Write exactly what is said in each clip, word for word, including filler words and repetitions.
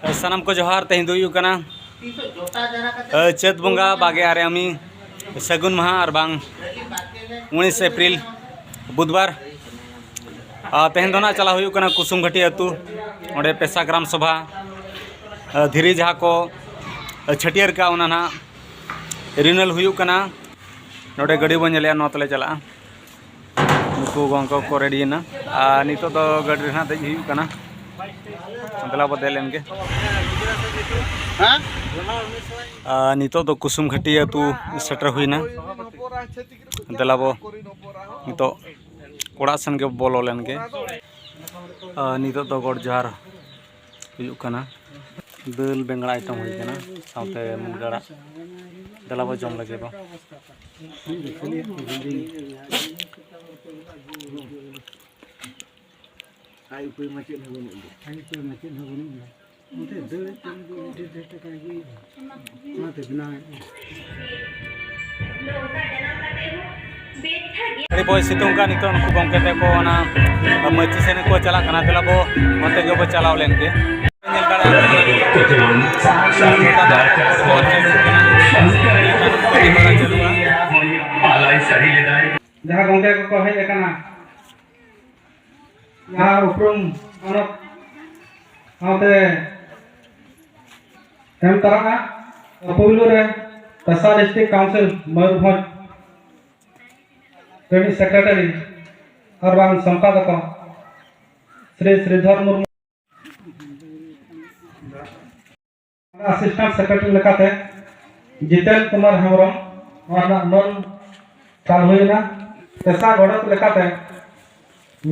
ᱥᱟᱱᱟᱢ ᱠᱚ ᱡᱚᱦᱟᱨ᱾ ᱛᱮᱦᱮᱧ ᱫᱚ ᱦᱩᱭᱩᱜ ᱠᱟᱱᱟ, ᱮ, ᱪᱟᱹᱛ ᱵᱚᱸᱜᱟ ᱵᱟᱜᱮ ᱟᱨᱮ ᱟᱢᱤ, ᱥᱟᱹᱜᱩᱱ ᱢᱟᱦᱟ ᱟᱨ ᱵᱟᱝ ᱩᱱᱤᱥ ᱮᱯᱨᱤᱞ, ᱵᱩᱫᱷᱵᱟᱨ᱾ ᱟᱨ ᱛᱮᱦᱮᱧ ᱫᱚ ᱱᱟᱜ ᱪᱟᱞᱟᱣ ᱦᱩᱭᱩᱜ ᱠᱟᱱᱟ ᱠᱩᱥᱩᱢ ᱜᱷᱟᱹᱴᱤ ᱟᱹᱛᱩ, ᱚᱸᱰᱮ ᱯᱮᱥᱟ ᱜᱨᱟᱢ ᱥᱚᱵᱷᱟ, ᱮ, ᱫᱷᱤᱨᱤ ᱡᱟᱦᱟᱸ ᱠᱚ, ᱮ, ᱪᱷᱟᱹᱴᱭᱟᱹᱨ ᱠᱟᱜᱼᱟ, ᱚᱱᱟ ᱱᱟᱜ ᱨᱤᱱᱟᱹᱞ ᱦᱩᱭᱩᱜ ᱠᱟᱱᱟ᱾ ᱱᱚᱰᱮ ᱜᱟᱹᱰᱤ ᱵᱚᱱ ᱧᱮᱞᱮᱜᱼᱟ, ᱱᱚᱣᱟ ᱛᱮᱞᱮ ᱪᱟᱞᱟᱜᱼᱟ᱾ ᱱᱩᱠᱩ ᱜᱚᱝᱠᱮ ᱠᱚ ᱨᱮᱰᱤᱭᱮᱱᱟ᱾ ᱟᱨ ᱱᱤᱛᱚᱜ ᱫᱚ ᱜᱟᱹᱰᱤ ᱨᱮ ᱱᱟᱜ ᱫᱮᱡ ᱦᱩᱭᱩᱜ ᱠᱟᱱᱟ᱾ ᱫᱮᱞᱟ ᱵᱚ ᱫᱮᱡ ᱞᱮᱱ ᱜᱮ᱾ ᱟᱨ ᱱᱤᱛᱚᱜ ᱫᱚ ᱠᱩᱥᱩᱢ ᱜᱷᱟᱹᱴᱤ ᱟᱹᱛᱩ ᱥᱮᱴᱮᱨ ᱦᱩᱭᱱᱟ᱾ ᱫᱮᱞᱟ ᱵᱚ ᱱᱤᱛᱚᱜ ᱚᱲᱟᱜ ᱥᱮᱱ ᱜᱮ ᱵᱚᱞᱚ ᱞᱮᱱ ᱜᱮ᱾ ᱟᱨ ᱱᱤᱛᱚᱜ ᱫᱚ ᱜᱚᱰ ᱡᱚᱦᱟᱨ ᱦᱩᱭᱩᱜ ᱠᱟᱱᱟ᱾ ᱫᱟᱹᱞ ᱵᱮᱸᱜᱟᱲ item ᱦᱩᱭ ᱠᱟᱱᱟ, ᱥᱟᱶᱛᱮ ᱢᱩᱱᱜᱟᱹ ᱟᱲᱟᱜ᱾ ᱫᱮᱞᱟ ᱵᱚ ᱡᱚᱢ ᱞᱮᱜᱮ ᱵᱚ᱾ ᱟᱡ ᱩᱯᱟᱹᱭ ᱢᱟ ᱪᱮᱫ ᱦᱚᱸ ᱵᱟᱹᱱᱩᱜ ᱫᱚ᱾ ᱟᱡ ᱩᱯᱟᱹᱭ ᱢᱟ ᱪᱮᱫ ᱦᱚᱸ ᱵᱟᱹᱱᱩᱜ ᱫᱚ᱾ ᱚᱱᱛᱮ ᱫᱟᱹᱲ ᱛᱮ ᱩᱱᱤ ᱫᱚ ᱰᱷᱮᱨ ᱰᱷᱮᱨ ᱴᱟᱠᱟᱭ ᱟᱹᱜᱩᱭᱮᱫᱟ᱾ ᱚᱱᱟᱛᱮ ᱵᱮᱱᱟᱣᱮᱫ ᱟᱹᱰᱤ ᱵᱚᱭ ᱥᱤᱛᱩᱝ ᱠᱟᱱ ᱱᱤᱛᱚᱜ ᱱᱩᱠᱩ ᱜᱚᱢᱠᱮ ᱛᱟᱠᱚ ᱚᱱᱟ ᱢᱟᱹᱪᱤ ᱥᱮᱱ ᱠᱚ ᱪᱟᱞᱟᱜ ᱠᱟᱱᱟ᱾ ᱫᱮᱞᱟ ᱵᱚ ᱚᱱᱛᱮ ᱜᱮᱵᱚ ᱪᱟᱞᱟᱣ ᱞᱮᱱ ᱜᱮ᱾ ᱧᱮᱞ ᱫᱟᱲᱮᱭᱟᱜ ᱠᱟᱱᱟ᱾ ᱡᱟᱦᱟᱸ ᱜᱚᱢᱠᱮ ᱠᱚᱠᱚ ᱦᱮᱡ ᱟᱠᱟᱱᱟ, ᱡᱟᱦᱟᱸ ᱩᱯᱨᱩᱢ ᱢᱟᱱᱚᱛ ᱥᱟᱶᱛᱮ ᱮᱢ ᱛᱟᱨᱟᱜᱼᱟ᱾ ᱯᱩᱭᱞᱩ ᱨᱮ ᱯᱮᱥᱟ District Council ᱢᱚᱭᱩᱨᱵᱷᱚᱸᱡᱽ ᱨᱤᱱᱤᱡ secretary ᱟᱨ ᱵᱟᱝ ᱥᱚᱢᱯᱟᱫᱚᱠ ᱥᱨᱤ ᱥᱨᱤᱫᱷᱚᱨ ᱢᱩᱨᱢᱩ, assistant secretary ᱞᱮᱠᱟᱛᱮ ᱡᱤᱛᱮᱱ ᱠᱩᱢᱟᱨ ᱦᱮᱢᱵᱨᱚᱢ, ᱱᱚᱣᱟ ᱨᱮᱱᱟᱜ ᱢᱟᱹᱱ ᱪᱟᱞ ᱦᱩᱭᱮᱱᱟ᱾ ᱯᱮᱥᱟ ᱜᱚᱰᱮᱛ ᱞᱮᱠᱟᱛᱮ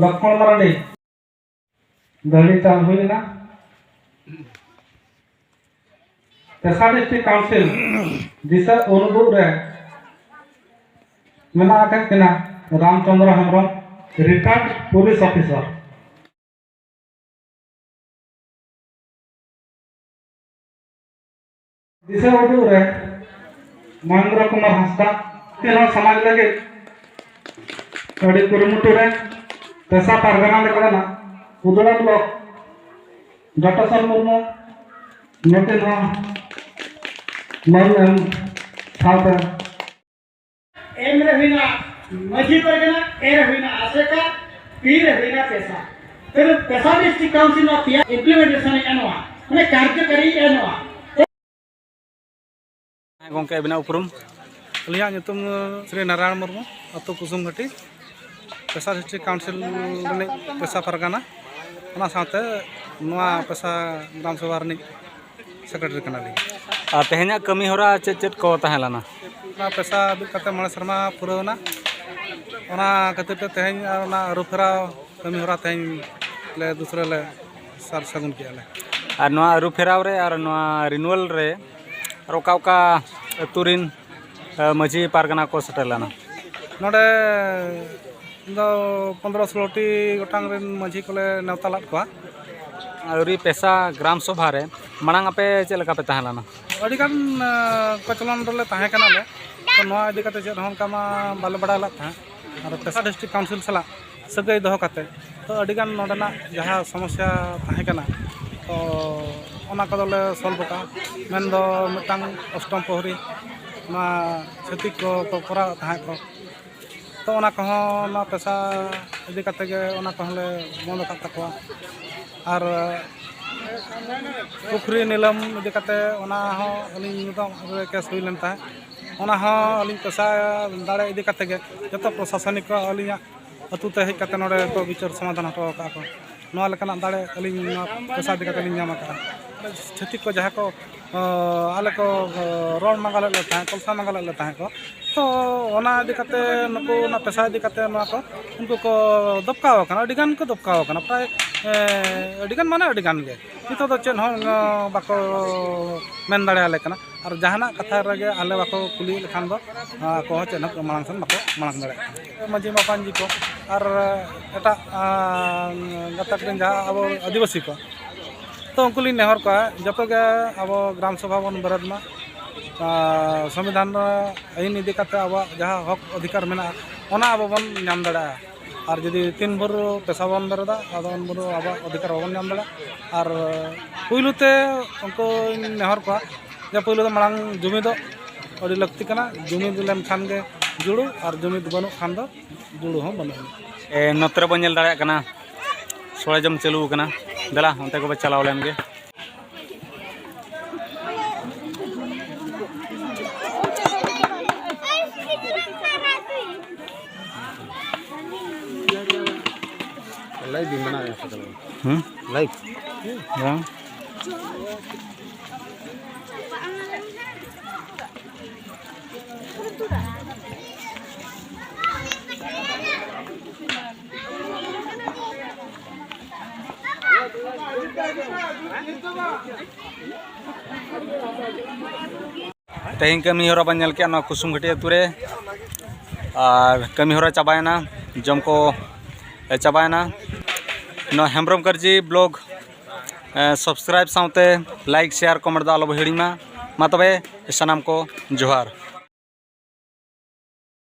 ᱞᱚᱠᱷᱢᱚᱬ ᱢᱟᱨᱟᱱᱰᱤ ᱫᱟᱹᱦᱲᱤ ᱪᱟᱞ ᱦᱩᱭᱮᱱᱟ᱾ ᱯᱮᱥᱟ District Council ᱫᱤᱥᱟᱹ ᱩᱱᱩᱫᱩᱜ ᱨᱮ ᱢᱮᱱᱟᱜ ᱟᱠᱟᱫ ᱠᱤᱱᱟ Ramchandra Hembrom, retired police officer᱾ ᱫᱤᱥᱟᱹ ᱩᱫᱩᱜ ᱨᱮ ᱢᱚᱦᱮᱱᱫᱨᱚ ᱠᱩᱢᱟᱨ ᱦᱟᱸᱥᱫᱟ, ᱛᱤᱱᱟᱹᱜ ᱥᱚᱢᱟᱡᱽ ᱞᱟᱹᱜᱤᱫ ᱟᱹᱰᱤ ᱠᱩᱨᱩᱢᱩᱴᱩ ᱨᱮ ᱯᱮᱥᱟ ᱯᱟᱨᱜᱟᱱᱟ ᱞᱮᱠᱟᱱᱟᱜ ᱩᱫᱽᱲᱟ block ᱡᱚᱴᱟᱥᱚᱱ ᱢᱩᱨᱢᱩ, ᱱᱚᱛᱮ ᱱᱚᱣᱟ ᱢᱟᱹᱱ ᱮᱢ ᱥᱟᱶᱛᱮ ᱮᱢ ᱨᱮ ᱦᱩᱭᱱᱟ ᱢᱟᱹᱡᱷᱤ ᱯᱟᱨᱜᱟᱱᱟ, ᱮ ᱨᱮ ᱦᱩᱭᱱᱟ ᱟᱥᱮᱠᱟ, ᱯᱤ ᱨᱮ ᱦᱩᱭᱱᱟ ᱯᱮᱥᱟ᱾ ᱛᱚᱵᱮ ᱯᱮᱥᱟ ᱰᱤᱥᱴᱨᱤᱠᱴ ᱠᱟᱣᱩᱱᱥᱤᱞ ᱱᱚᱣᱟ ᱯᱮᱭᱟ ᱤᱢᱯᱞᱤᱢᱮᱱᱴᱮᱥᱚᱱ ᱮ ᱱᱚᱣᱟ, ᱢᱟᱱᱮ ᱠᱟᱨᱡᱚᱠᱟᱨᱤ ᱮ ᱱᱚᱣᱟ᱾ ᱦᱮᱸ ᱜᱚᱢᱠᱮ, ᱟᱹᱵᱤᱱᱟᱜ ᱩᱯᱨᱩᱢ? ᱟᱹᱞᱤᱧᱟᱜ ᱧᱩᱛᱩᱢ ᱥᱨᱤ ᱱᱟᱨᱟᱭᱚᱬ ᱢᱩᱨᱢᱩ, ᱟᱹᱛᱩ ᱠᱩᱥᱩᱢᱜᱷᱟᱹᱴᱤ, ᱯᱮᱥᱟ ᱰᱤᱥᱴᱨᱤᱠᱴ ᱠᱟᱣᱩᱱᱥᱤᱞ ᱨᱤᱱᱤᱡ ᱯᱮᱥᱟ ᱯᱟᱨᱜᱟᱱᱟ, ᱚᱱᱟ ᱥᱟᱶᱛᱮ ᱱᱚᱣᱟ ᱯᱮᱥᱟ ᱜᱨᱟᱢ ᱥᱚᱵᱷᱟ ᱨᱤᱱᱤᱡ ᱥᱮᱠᱨᱮᱴᱟᱨᱤ ᱠᱟᱱᱟᱞᱤᱧ᱾ ᱟᱨ ᱛᱮᱦᱮᱧᱟᱜ ᱠᱟᱹᱢᱤ ᱦᱚᱨᱟ ᱪᱮᱫ ᱪᱮᱫ ᱠᱚ ᱛᱟᱦᱮᱸ ᱞᱮᱱᱟ? ᱚᱱᱟ ᱯᱮᱥᱟ ᱵᱤᱫ ᱠᱟᱛᱮ ᱢᱚᱬᱮ ᱥᱮᱨᱢᱟ ᱯᱩᱨᱟᱹᱣ ᱮᱱᱟ᱾ ᱚᱱᱟ ᱠᱷᱟᱹᱛᱤᱨ ᱛᱮ ᱛᱮᱦᱮᱧ ᱟᱨ ᱚᱱᱟ ᱟᱹᱨᱩ ᱯᱷᱮᱨᱟᱣ ᱠᱟᱹᱢᱤ ᱦᱚᱨᱟ ᱛᱮᱦᱮᱧ ᱞᱮ ᱫᱩᱥᱨᱟᱹ ᱞᱮ ᱥᱟᱨ ᱥᱟᱹᱜᱩᱱ ᱠᱮᱜᱼᱟ ᱞᱮ᱾ ᱟᱨ ᱱᱚᱣᱟ ᱟᱹᱨᱩ ᱯᱷᱮᱨᱟᱣ ᱨᱮ ᱟᱨ ᱱᱚᱣᱟ ᱨᱤᱱᱩᱣᱟᱞ ᱨᱮ ᱟᱨ ᱚᱠᱟ ᱚᱠᱟ ᱟᱹᱛᱩ ᱨᱤᱱ, ᱮ, ᱢᱟᱹᱡᱷᱤ ᱯᱟᱨᱜᱟᱱᱟ ᱠᱚ ᱥᱮᱴᱮᱨ ᱞᱮᱱᱟ? ᱱᱚᱰᱮ ᱫᱚ ᱯᱚᱱᱫᱽᱨᱚ ᱥᱳᱞᱳ ᱴᱤ ᱜᱚᱴᱟᱝ ᱨᱮᱱ ᱢᱟᱹᱡᱷᱤ ᱠᱚᱞᱮ ᱱᱮᱣᱛᱟ ᱞᱮᱫ ᱠᱚᱣᱟ᱾ ᱟᱹᱣᱨᱤ ᱯᱮᱥᱟ ᱜᱨᱟᱢ ᱥᱚᱵᱷᱟ ᱨᱮ ᱢᱟᱲᱟᱝ ᱟᱯᱮ ᱪᱮᱫ ᱞᱮᱠᱟ ᱯᱮ ᱛᱟᱦᱮᱸ ᱞᱮᱱᱟ? ᱟᱹᱰᱤᱜᱟᱱ, ᱮ, ᱠᱚᱪᱞᱚᱱ ᱨᱮᱞᱮ ᱛᱟᱦᱮᱸ ᱠᱟᱱᱟᱞᱮ᱾ ᱛᱚ, ᱱᱚᱣᱟ ᱤᱫᱤ ᱠᱟᱛᱮ ᱪᱮᱫ ᱦᱚᱸ ᱚᱱᱠᱟ ᱢᱟ ᱵᱟᱞᱮ ᱵᱟᱲᱟᱭ ᱞᱮᱫ ᱛᱟᱦᱮᱸᱫ᱾ ᱟᱨ ᱯᱮᱥᱟ ᱰᱤᱥᱴᱨᱤᱠᱴ ᱠᱟᱣᱩᱱᱥᱤᱞ ᱥᱟᱞᱟᱜ ᱥᱟᱹᱜᱟᱹᱭ ᱫᱚᱦᱚ ᱠᱟᱛᱮ, ᱛᱚ, ᱟᱹᱰᱤᱜᱟᱱ ᱱᱚᱰᱮᱱᱟᱜ ᱡᱟᱦᱟᱸ ᱥᱚᱢᱚᱥᱥᱟ ᱛᱟᱦᱮᱸ ᱠᱟᱱᱟ, ᱛᱚ, ᱚᱱᱟ ᱠᱚᱫᱚᱞᱮ ᱥᱚᱞᱵᱷ ᱟᱠᱟᱫᱼᱟ᱾ ᱢᱮᱱᱫᱚ ᱢᱤᱫᱴᱟᱝ ᱚᱥᱴᱚᱢ ᱯᱨᱚᱦᱚᱨᱤ ᱱᱚᱣᱟ ᱪᱷᱟᱹᱛᱤᱠ ᱠᱚ ᱠᱚ ᱠᱚᱨᱟᱣᱮᱫ ᱛᱟᱦᱮᱸᱫ ᱠᱚ, ᱛᱚ, ᱚᱱᱟ ᱠᱚᱦᱚᱸ ᱱᱚᱣᱟ ᱯᱮᱥᱟ ᱤᱫᱤ ᱠᱟᱛᱮ ᱜᱮ ᱚᱱᱟ ᱠᱚᱦᱚᱸᱞᱮ ᱵᱚᱱᱫ ᱟᱠᱟᱫ ᱛᱟᱠᱚᱣᱟ᱾ ᱟᱨ ᱯᱩᱠᱷᱨᱤ ᱱᱤᱞᱟᱹᱢ ᱤᱫᱤ ᱠᱟᱛᱮ ᱚᱱᱟ ᱦᱚᱸ ᱟᱹᱞᱤᱧ ᱱᱤᱛᱚᱜ ᱨᱮ ᱠᱮᱥ ᱦᱩᱭ ᱞᱮᱱ ᱛᱟᱦᱮᱸᱫ, ᱚᱱᱟ ᱦᱚᱸ ᱟᱹᱞᱤᱧ ᱯᱮᱥᱟ ᱫᱟᱲᱮ ᱤᱫᱤ ᱠᱟᱛᱮ ᱜᱮ ᱡᱚᱛᱚ ᱯᱨᱚᱥᱟᱥᱚᱱᱤᱠ ᱠᱚ ᱟᱹᱞᱤᱧᱟᱜ ᱟᱹᱛᱩ ᱛᱮ ᱦᱮᱡ ᱠᱟᱛᱮ ᱱᱚᱰᱮ ᱠᱚ ᱵᱤᱪᱟᱹᱨ ᱥᱚᱢᱟᱫᱷᱟᱱ ᱦᱚᱴᱚ ᱟᱠᱟᱫᱼᱟ ᱠᱚ᱾ ᱱᱚᱣᱟ ᱞᱮᱠᱟᱱᱟᱜ ᱫᱟᱲᱮ ᱟᱹᱞᱤᱧ ᱱᱚᱣᱟ ᱯᱮᱥᱟ ᱤᱫᱤ ᱠᱟᱛᱮ ᱞᱤᱧ ᱧᱟᱢ ᱟᱠᱟᱫᱼᱟ᱾ ᱪᱷᱟᱹᱛᱤᱠ ᱠᱚ ᱡᱟᱦᱟᱸ ᱠᱚ, ᱚ, ᱟᱞᱮ ᱠᱚ, ᱚ, ᱨᱚᱲ ᱢᱟᱸᱜᱟ ᱞᱮᱫ ᱞᱮ ᱛᱟᱦᱮᱸᱫ, ᱠᱚᱞᱥᱟ ᱢᱟᱸᱜᱟ ᱞᱮᱫ ᱞᱮ ᱛᱟᱦᱮᱸᱫ ᱠᱚ, ᱛᱚ ᱚᱱᱟ ᱤᱫᱤ ᱠᱟᱛᱮ ᱱᱩᱠᱩ ᱚᱱᱟ ᱯᱮᱥᱟ ᱤᱫᱤ ᱠᱟᱛᱮ ᱱᱚᱣᱟ ᱠᱚ ᱩᱱᱠᱩ ᱠᱚ ᱫᱚᱵᱠᱟᱣ ᱟᱠᱟᱱᱟ, ᱟᱹᱰᱤ ᱜᱟᱱ ᱠᱚ ᱫᱚᱵᱠᱟᱣ ᱟᱠᱟᱱᱟ, ᱯᱨᱟᱭ, ᱮ, ᱟᱹᱰᱤ ᱜᱟᱱ ᱢᱟᱱᱮ ᱟᱹᱰᱤ ᱜᱟᱱ ᱜᱮ᱾ ᱱᱤᱛᱚᱜ ᱫᱚ ᱪᱮᱫ ᱦᱚᱸ, ᱚ, ᱵᱟᱠᱚ ᱢᱮᱱ ᱫᱟᱲᱮᱭᱟᱞᱮ ᱠᱟᱱᱟ᱾ ᱟᱨ ᱡᱟᱦᱟᱱᱟᱜ ᱠᱟᱛᱷᱟ ᱨᱮᱜᱮ ᱟᱞᱮ ᱵᱟᱠᱚ ᱠᱩᱞᱤᱭᱮᱫ ᱞᱮᱠᱷᱟᱱ ᱫᱚ, ᱟᱠᱚ ᱦᱚᱸ ᱪᱮᱫ ᱦᱚᱸ ᱢᱟᱲᱟᱝ ᱥᱮᱱ ᱵᱟᱠᱚ ᱢᱟᱲᱟᱝ ᱫᱟᱲᱮᱭᱟᱜ ᱠᱟᱱᱟ᱾ ᱢᱟᱹᱡᱷᱤ ᱢᱟᱯᱟᱧᱡᱤ ᱠᱚ ᱟᱨ ᱮᱴᱟᱜ, ᱟᱸ, ᱜᱟᱛᱟᱠ ᱨᱮᱱ ᱡᱟᱦᱟᱸ ᱟᱵᱚ ᱟᱹᱫᱤᱵᱟᱹᱥᱤ ᱠᱚ, ᱛᱚ ᱩᱱᱠᱩ ᱞᱤᱧ ᱱᱮᱦᱚᱨ ᱠᱚᱣᱟ, ᱡᱚᱛᱚ ᱜᱮ ᱟᱵᱚ ᱜᱨᱟᱢ ᱥᱚᱵᱷᱟ ᱵᱚᱱ ᱵᱮᱨᱮᱫ ᱢᱟ᱾ ᱟᱨ ᱥᱚᱝᱵᱤᱫᱷᱟᱱ ᱨᱮ ᱟᱹᱭᱤᱱ ᱤᱫᱤ ᱠᱟᱛᱮ ᱟᱵᱚᱣᱟᱜ ᱡᱟᱦᱟᱸ ᱦᱚᱠ ᱚᱫᱷᱤᱠᱟᱨ ᱢᱮᱱᱟᱜᱼᱟ, ᱚᱱᱟ ᱟᱵᱚ ᱵᱚᱱ ᱧᱟᱢ ᱫᱟᱲᱮᱭᱟᱜᱼᱟ᱾ ᱟᱨ ᱡᱩᱫᱤ ᱛᱤᱱ ᱵᱷᱳᱨ ᱯᱮᱥᱟ ᱵᱚᱱ ᱵᱮᱨᱮᱫᱟ, ᱟᱫᱚ ᱩᱱ ᱵᱷᱳᱨ ᱟᱵᱚᱣᱟᱜ ᱚᱫᱷᱤᱠᱟᱨ ᱵᱟᱵᱚᱱ ᱧᱟᱢ ᱫᱟᱲᱮᱭᱟᱜᱼᱟ᱾ ᱟᱨ ᱯᱩᱭᱞᱩ ᱛᱮ ᱩᱱᱠᱩᱧ ᱱᱮᱦᱚᱨ ᱠᱚᱣᱟ ᱡᱮ ᱯᱩᱭᱞᱩ ᱫᱚ ᱢᱟᱲᱟᱝ ᱡᱩᱢᱤᱫᱚᱜ ᱟᱹᱰᱤ ᱞᱟᱹᱠᱛᱤ ᱠᱟᱱᱟ᱾ ᱡᱩᱢᱤᱫ ᱞᱮᱱᱠᱷᱟᱱ ᱜᱮ ᱡᱩᱲᱩ, ᱟᱨ ᱡᱩᱢᱤᱫ ᱵᱟᱹᱱᱩᱜ ᱠᱷᱟᱱ ᱫᱚ ᱡᱩᱲᱩ ᱦᱚᱸ ᱵᱟᱹᱱᱩᱜ ᱟᱹᱱᱤᱡ᱾ ᱮ, ᱱᱚᱛᱮ ᱨᱮᱵᱚᱱ ᱧᱮᱞ ᱫᱟᱲᱮᱭᱟᱜ ᱠᱟᱱᱟ, ᱥᱚᱲᱮ ᱡᱚᱢ ᱪᱟᱹᱞᱩ ᱟᱠᱟᱱᱟ᱾ ᱫᱮᱞᱟ, ᱚᱱᱛᱮ ᱠᱚᱵᱚ ᱪᱟᱞᱟᱣ ᱞᱮᱱ ᱜᱮ᱾ ᱞᱟᱭᱤᱵᱷ ᱵᱤᱱ ᱵᱮᱱᱟᱣᱮᱫᱼᱟ ᱥᱮ ᱪᱮᱫ? ᱦᱩᱸ? ᱞᱟᱭᱤᱵᱷ? ᱵᱟᱝ᱾ ᱛᱮᱦᱮᱧ ᱠᱟᱹᱢᱤ ᱦᱚᱨᱟ ᱵᱚᱱ ᱧᱮᱞ ᱠᱮᱜᱼᱟ ᱱᱚᱣᱟ ᱠᱩᱥᱩᱢ ᱜᱷᱟᱹᱴᱤ ᱟᱹᱛᱩ ᱨᱮ, ᱟᱨ ᱠᱟᱹᱢᱤ ᱦᱚᱨᱟ ᱪᱟᱵᱟᱭᱮᱱᱟ, ᱡᱚᱢ ᱠᱚ, ᱮ, ᱪᱟᱵᱟᱭᱮᱱᱟ᱾ ᱱᱚᱣᱟ ᱦᱮᱢᱵᱨᱚᱢ ᱠᱟᱹᱨᱡᱤ ᱵᱞᱚᱜ, ᱮ, ᱥᱟᱵᱥᱠᱨᱟᱭᱤᱵ ᱥᱟᱶᱛᱮ ᱞᱟᱭᱤᱠ, ᱥᱮᱭᱟᱨ, ᱠᱚᱢᱮᱱᱴ ᱫᱚ ᱟᱞᱚ ᱵᱚ ᱦᱤᱲᱤᱧ ᱢᱟ᱾ ᱢᱟ ᱛᱚᱵᱮ ᱥᱟᱱᱟᱢ ᱠᱚ ᱡᱚᱦᱟᱨ᱾